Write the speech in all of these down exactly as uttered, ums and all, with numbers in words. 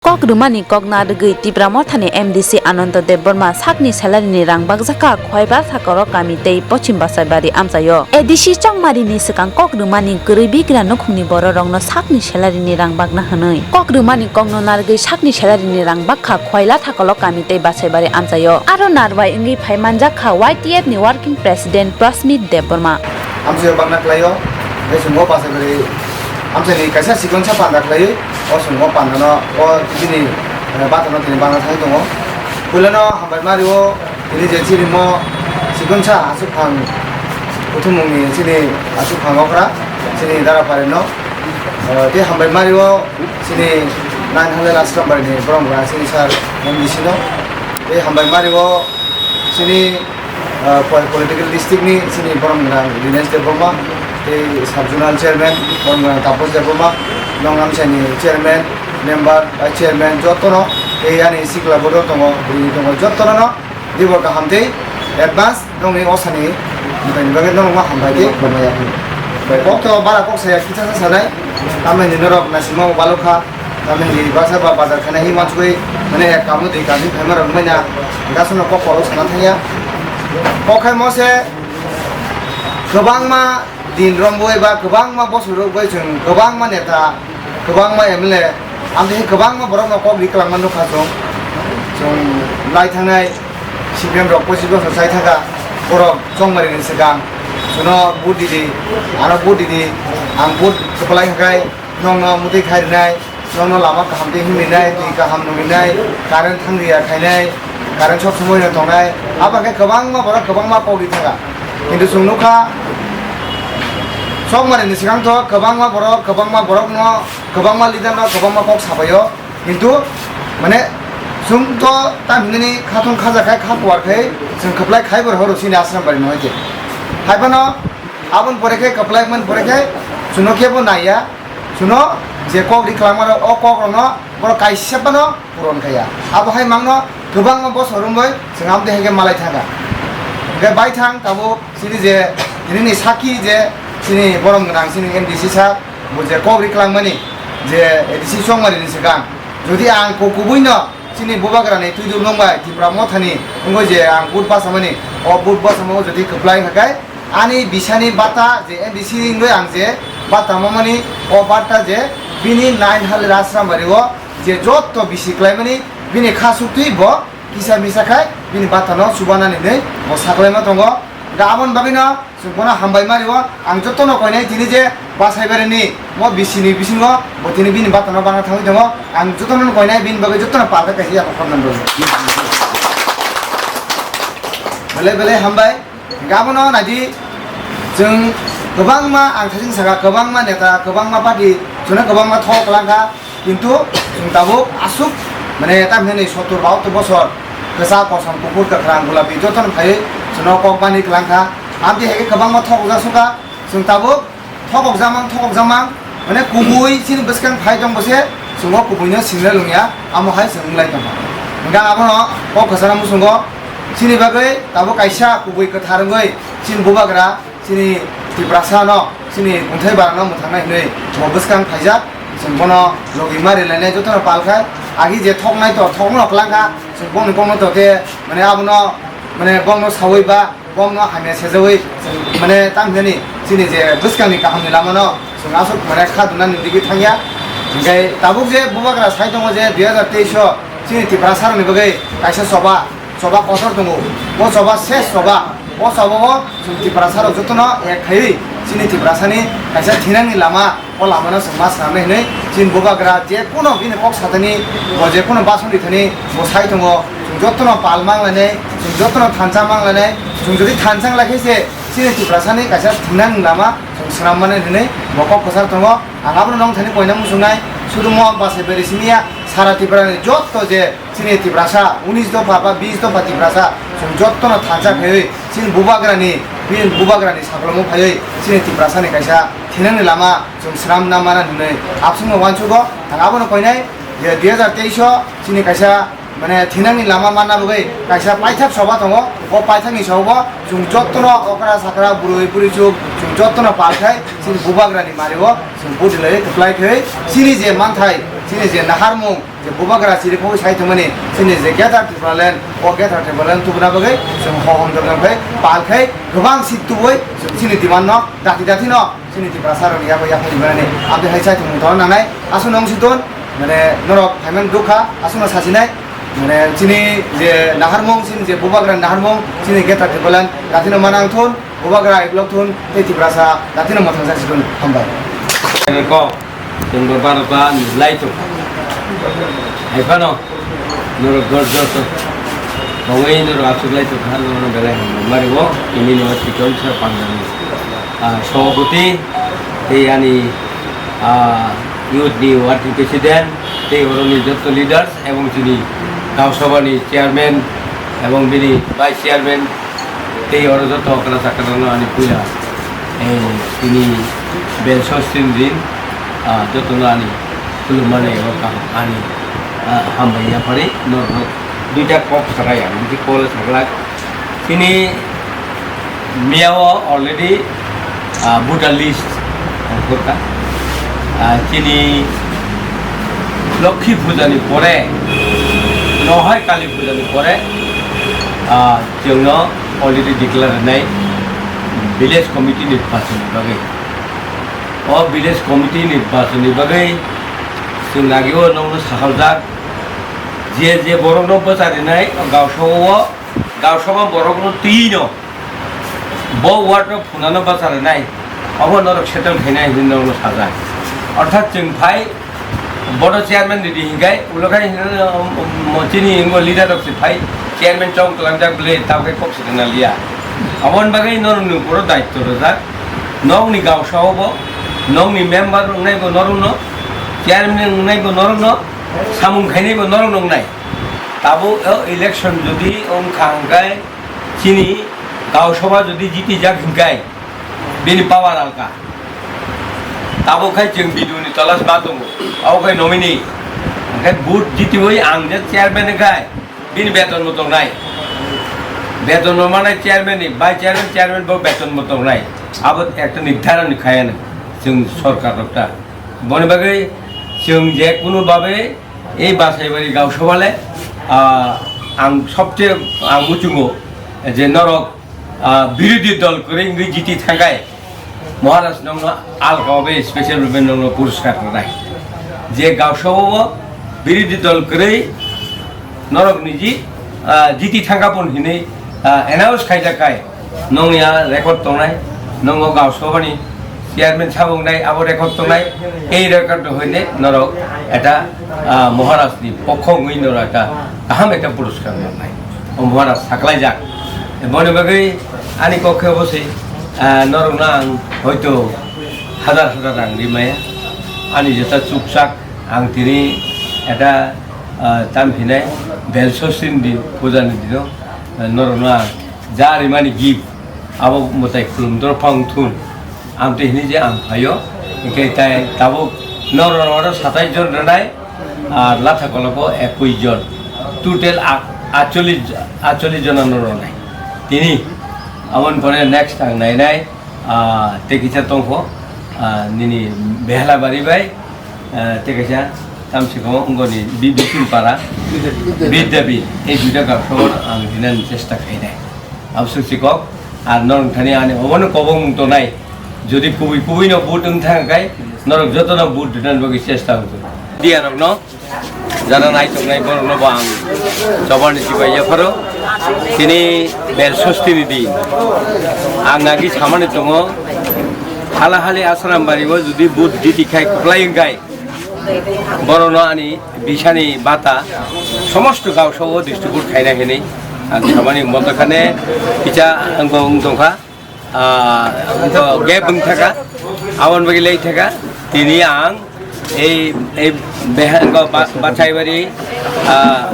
Kok rwmani kok narwgwi Tipra Mothani M D C Ananto Debbarma sakni salary ni rang bakjakha Khwaibar Sakoro kami tei Pochim Basaibari amchaio. A D C Chongmari ni swkang kok rwmani kwrwi bigra nukhungni bororokno sakni salary ni rang bakna hwnwi. Kok rwmani kokno narwgwi sakni salary ni rang bakha Khwaila Thakolo kami tei Basaibari amchaio. Aro narwai wngwi phai manjakha Y T F ni working president Prasmit Debbarma. Amchaio bakna khlaio, tei chwng o Basaibari amchaini kaisa sikonsa panda khlaiwi, o chwng o pandano, o bini, eh, bathano tini bangna thangwi tongo. Puilano hambai ma rio, tini je chini mo sikonsa aswk phang kuthumungni chini aswk phang okra, chini dara pharino, eh, tei hambai ma rio chini nine hundred Asrambari ni borok rang chini sir M D C no, tei hambai ma rio chini ah, pol-, political district ni chini borok rang Dinesh Debbarma, tei sub zonal chairman borok rang Taposh Debbarma, Nongamsani chairman, member, vice chairman jotono, tei ani sikla bodo tongo, bwrwi tongo, jotono no dibo kaham tei advance nongni osani bagwi nongma hambai tei hambai. Kok to bara kok saya kisa sa sanai, tamni norok nasimo balokha. Tamni hwnwi baksa ba bazar khaina hwnwi uansugwi, mane, kamu twi kami phaima rok wngmani na, gasono kok kolok sana thangya. Kok khai mo se kwbangma din romwi ba kwbangma bosor rok bai chwng kwbangma neta, kwbangma M L A, amtwi kwbangma borokno kok ri kwlangma nukha chwng. Chwng lai thangnai C P M rok pochis bosor chai thangkha, borok Chongmari ni swkang, chwngno vote didi, ano vote didi, ang vote kwplai hwnkhe, nokno mwtwi khai rwnai, nokno lama kaham tei himrinai, twi kaham nukrinai, current thangriya khainai, current sob somoi no tongnai, abo khe kwbangma borok kwbangma kok ri thangkha. Kintu chwng nukha, Chokmari ni swkang to kwbangma borok, kwbangma borokno, kwbangma leader no kwbangma kok sabaio, kintu mane chwng to tam hinani khatung khaja khai kha kuar khai chwng kwplai khai bo rohoro chini Asrambari no hai khe. Hai phano aboni pore khe kwplai man pore khe chwngno khe bo naiya. Chwngno je kok ri kwlangma rok, o kok rokno borok kaisa phano puron khaiya. Abo hai mangno kwbangma bosor wngwi chwng amtwi hai khe malai thangkha. Hwnkhe baithang tabuk chini je tini ni sakhi je chini borom gwnang chini M D C sir, bo je kok ri kwlangmani je A D C Chokmari ni swkang. Jodi ang ku-, kubui no chini bubagra ni twi dul nung bai Tipra Motha ni wngwi je ang vote bwchamani, o vote bwchamo jodi kwplai hwnkhe, ani bisani bata je M D C wngwi ang je bata mamani, o bata je bini nine hali Rajrambari o je jotto bisi klaimani bini kha suktwi bo kisa misa khai bini bata no chubanani hinwi bo saklaima tongo. Da aboni bagwi no chwng bono hambai ma rio, ang jotono koinai tini je Basaibari ni mo bisi ni bisingo bo tini bini bata no bana thangwi tongo, ang jotono koinai bini bagwi jotono palka kaisa yapha khornam rw. Belai belai hambai. Gabono naidi, chwng kwbangma, ang thaiching saka, kwbangma neta, kwbangma party, chwngno kwbangma thok kwlangkha, kintu chwng tabuk aswk, mane, tamhinani sottor bahattor bosor kwchak, kosom, kuphur, kwkhrang, gulapi jotono phaiwi chwngno kok bani kwlangkha. Amtwi hai khe kwbangma thok ujak sukha, chwng tabuk thokok jamang, thokok jamang, mane kubui chini bwskang phai tong bose, chwng o kubui no singra lungya, amo hai chwng wng lai tongkha. Hwnkhe abono kok kwcharo muchungo chini bagwi tabuk kaisa kubui kwthar wngwi chini bubagra, chini Tiprasa no, chini kungthai bara no mwthangnai hinwi bo bwskang phaijak, chwng bono logi ma rilainai jotono pal khai, agi je thoknai to thokno kwlangkha, chwng bongni kokno to khe, mane abono, mane bongno sawi ba, Bomno hamya sejawi, mane, tamhinani chini je bwskangni kahamni lamano chwng aswk, mane, kha dunani digwi thangya. Hinkhe tabuk je bubagra sai tongo je dui hazar teis o chini Tiprasarokni bagwi kaisa choba, choba kotor tongo. O choba ses choba, o choba o chwng Tiprasarok jotono ek khaiwi chini Tiprasani kaisa thinangni lama o lamano chwng ma swnamnai hinwi chini bubagra je kuno bini kok satani bo je kuno bason rithani bo sai tongo, chwng jotono pal manglainai, chwng jotono thansa manglainai, chwng jodi thansa wnglaikhe se chini Tiprasani kaisa thinang lama chwng swnammani hinwi bo kok kwchar tongo. Ang abono nongthani koina muchungnai, sudu mo Basaibari simi ya, sara Tiprani jotto je chini Tiprasa, unis dopha ba bis dopha Tiprasa, chwng jottono thansa khaiwi chini bubagrani, bini bubagrani sakolomung phaiwi chini Tiprasani kaisa thinangni lama chwng swnam na mana hinwi abswkno uansugo. Ang abono koinai je dui hazar teis o chini kaisa, mane, thinangni lama manna bagwi kaisa paithak choba tongo. O paithakni choba o chwng jottono okra sakra, bwrwi bwrwichuk chwng jottono pal khai chini bubagrani mario chwng budilai kwplai khai chini je manthai Chini je naharmung, je bubagra chirikhogwi sai tongmani, chini je Greater Tipraland, o Greater Tipraland tubuna bagwi chwng hohom dogan khe pal khai kwbang seat tubui chwng chini demand no dati dati no chini Tiprasa rok yago yago imanani abdi hai sai tongmung tong nangnai. Aswk nong si ton, mane norok phaimani dukha, aswk no sajinai, mane chini je naharmung, chini je bubagra naharmung, chini Greater Tipraland dati no manang thun. Bubagra hai block thun tei Tiprasa datino mwthangsa si thun. Hambai. Kok, chwng bo barota ni lai tong. Hai phano, norok jor jor to. Kongwi norok aswk lai tong kha, norok belai hambai. Mari bo, ini no tikon sa pandani. Ah, Sobhuti, tei ani, ah, youth ni working president, tei oroni jotto leaders, ebong chini Gausabha ni chairman, ebong bini vice chairman, tei oro joto okra chakra no ani puila, eh, tini belso sindin, ah, joto no ani khulumani eba kaham ani, ah, hambai yaphari norok duita kok sakai ang, bini kok saklak. Tini miyao already, ah, voter list ongkhorkha. Ah, tini Lokhi Puja ni pore, nohai Kali Puja ni pore, ah, chwngno already declare rwnai village committee ni bachoni bagwi. O village committee ni bachoni bagwi chwng lagio nokno sahaljak. Je je borokno bwcharinai o Gausabha o, Gausabha borokno twino bo ward o phunano bwcharinai, obo norok settle khainai hinwi norokno sajak. Orthat chwng phai bono chairman ridi hinkhai, ulo khai hinwi, um, um, chini ingo leader rok se phai chairman chong tlangjak bwle, tabukhe kok se rwna liya. Aboni bagwi norokni uporo daityo rwjak. Nokni Gausabha o bo, nokni member wngnai bo norokno, chairman wngnai bo norokno, samung khainai bo norokno wngnai. Tabuk o election jodi wngkha hwnkhe chini Gausabha jodi jitijak hwnkhe bini power alka. Tabuk khai chwng B D O ni tola se ma tongo. Abo khai nominee. Hwnkhe vote jitiwi ang je chairman wngkhai bini beton bo tongnai. Beton bo manai chairman ni, vice chairman, chairman bo beton bo tongnai. Abo ekta nirdharon ni khayano chwng sorkar rok ta. Boni bagwi chwng je kunu babe ei Basaibari Gausabha le, ah, ang sobche ang muchungo je norok, ah, birodhi dol kwrwi wngwi jiti thangkhai Maharaj nongno alka obe special rupe nongno puruskar rwnai. Je Gausabha o birodhi dol kwrwi norok niji, ah, jiti thangkha pon hinwi, ah, announce khaijak khai. Nong ya record tongnai, nongo Gausabha ni chairman sabo wngnai, abo record tongnai, ei record hoine norok eta, ah, Maharaj ni pokho wngwi norok eta kaham eta puruskar manai. O Maharaj saklaijak. Boni bagwi ani kok khe obo se, ah, norokno ang hoito hazar hazar rang rimaya. Ani jeta chukchak ang tini eta, ah, tam hinai bel sostin din puja ni dino, ah, norokno ang ja rimani gift, abo mwtai khulumdor phang thun. Amtwi hini je ang phaio, hwnkhe tai tabuk norok oro satais jon rwnai, ar latha kologo ekkuish jon. Total a-, atchollish, atchollish jona no rwnai. Tini, aboni pore next ang nainai, ah, tei kisa tongkho, ah, nini Behlabari bai, ah, tei kaisa tamsiko wngoni Bi-, Bipin Para, Bidyapi, ei duita Gausabha ang dinani chesta khainai. Absuk si kok, ar norok thani ani obono kobongmung tongnai. Jodi kubui kubui no vote wng thang kai, norok joto no vote dinani bagwi chesta wng tong. Diya rok no, jara nai tongnai borok no bo ang chobar ni chibai yapharo. Tini bel sosti ni din. Ang nagi samani tongo, hala hali Asram bari o jodi vote diti khai kwplai wng kai. Borokno ani bisani bata somosto Gausao distribute khaina hinwi ang samani motokhane kicha wngkha, wng tongkha, ah, wngkha gap wng thaka, aboni bagwi lai thaka. Tini ang ei, ei beha-, wngkha ba-, Basaibari, ah,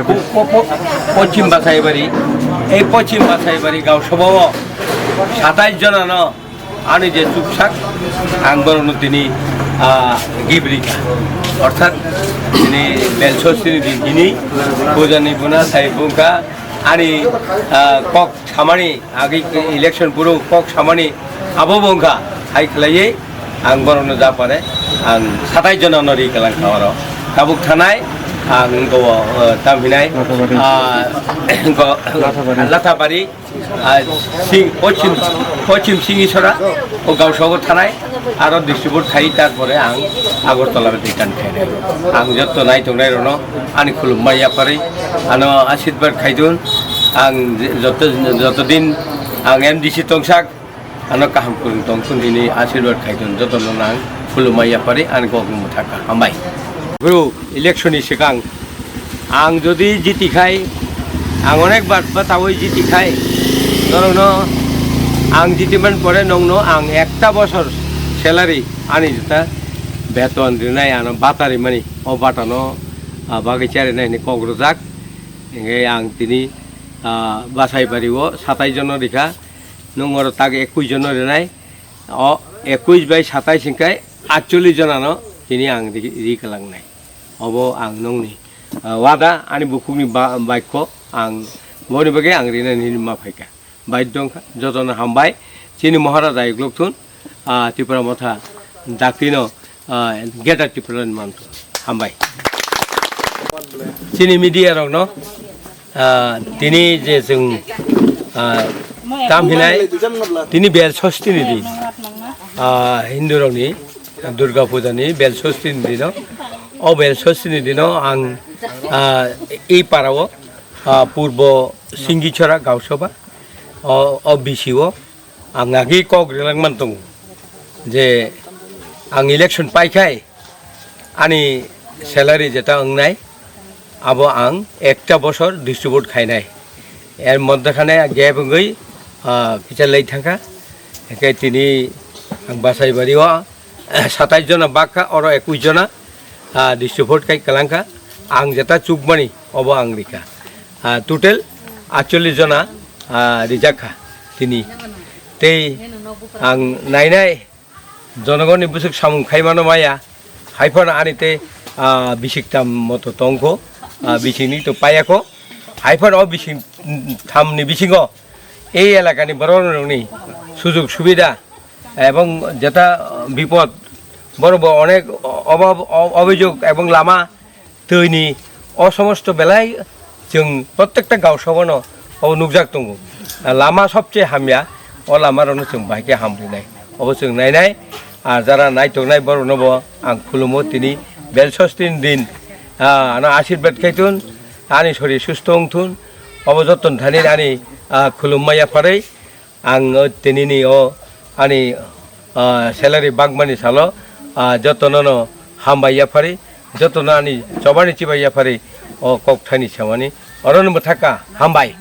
po-, po-, po-, Pochim Basaibari, ei Pochim Basaibari Gausao satais jonano ani je chuksak, ang borokno tini, ah, gift rikha. Orthat tini bel sostini din hini, pujani buna sai bungkha, ani, ah, kok samani, agi election puro kok samani, abo bungkha, hai khlaiwi ang borokno ja pare, Ang satai jono no ri kalang kha oro. Tabuk thanai, ang go, eh, tam hinai, Lathabari. Ah, go, Lathabari. Lathabari, ah, sing, pochim, pochim Singisora, o Gausao thanai, aro distribute khai, tarpore ang Agartala return khainai. Ang jotto nai tongnai rono, ani khulumma yapari, ano asirwad khaidun, ang jotto, jotto din ang M D C tongsak, ano kaham kwrwng tong thun hini asirwad khaidun, jotono nang khulumma yapari, ani kok mwthaka, hambai. Guru, election ni swkang ang jodi jiti khai, ang onek bar batawi jiti khai, norokno ang jiti man pore nongno ang ekta bosor salary ani jeta beton rinai ano bata rimani, o bata no, ah, bagwi charinai hini kok rwjak. Hingke ang tini, ah, Basaibari o satai jono rikha, nung oro tak ekwis jono rinai, o ekwis bai satai hingkai atchollis jonano tini ang ri, ri kalangnai. Obo ang nongni, ah, wada, ani bukhukni ba-, baikho, ang boni bagwi ang rinani hinwi ma phaikha. Baidyo wngkha, jotono hambai. Chini Maharaja Ayuklok thun, ah, Tipra Motha daktino, ah, Greater Tipraland manthun. Hambai. Chini media rokno, ah, tini je chwng, ah, tam hinai, tini bel sostini di, ah, Hindu rokni Durga Puja ni bel sostini dino, o bel sostini dino ang, ah, ei parao, ah, Purbo Singichora Gausaba, o, o B C o ang agi kok rilangman tongo je ang election paikhai ani salary jeta wngnai abo ang ekta bosor distribute khainai, er moddhe khane gap wngwi, ah, kisa late thangkha, hingke tini ang Basaibari o satais jona bakha, oro ekwis jona, ah, distribute khai kalangkha. Ang jeta chukmani obo ang rikha. Ah, total atchollis jona, ah, rijakha tini. Tei ang nainai jonogonni bwswk samung khaimano maya, haiphano ani tei, ah, bisik tam moto tongkho, ah, bisingni to payakho, haiphano o bising thamni bisingo ei elakani bororokni sujog subida ebong jeta bipod, borok bo onek obab, o-, obhijog ebong lama, twini, o somosto belai chwng prottekta gaosao no obo nukjak tongo. Lama sobse hamya, o lama rokno chwng bahai khe hamrinai, obo chwng nainai. Ar jara naitok nai borok no bo ang khulumo tini bel sostini din, ah, ano asirwad khai thun, ani sori susto wng thun, obo joto thani ani, ah, khulumma yapharwi. Ang o tinini o ani, ah, salary bakmani salo, ah, jotono no hambai yaphari, jotono ani chobani chibai yaphari o kok thani samani orono mwthaka hambai.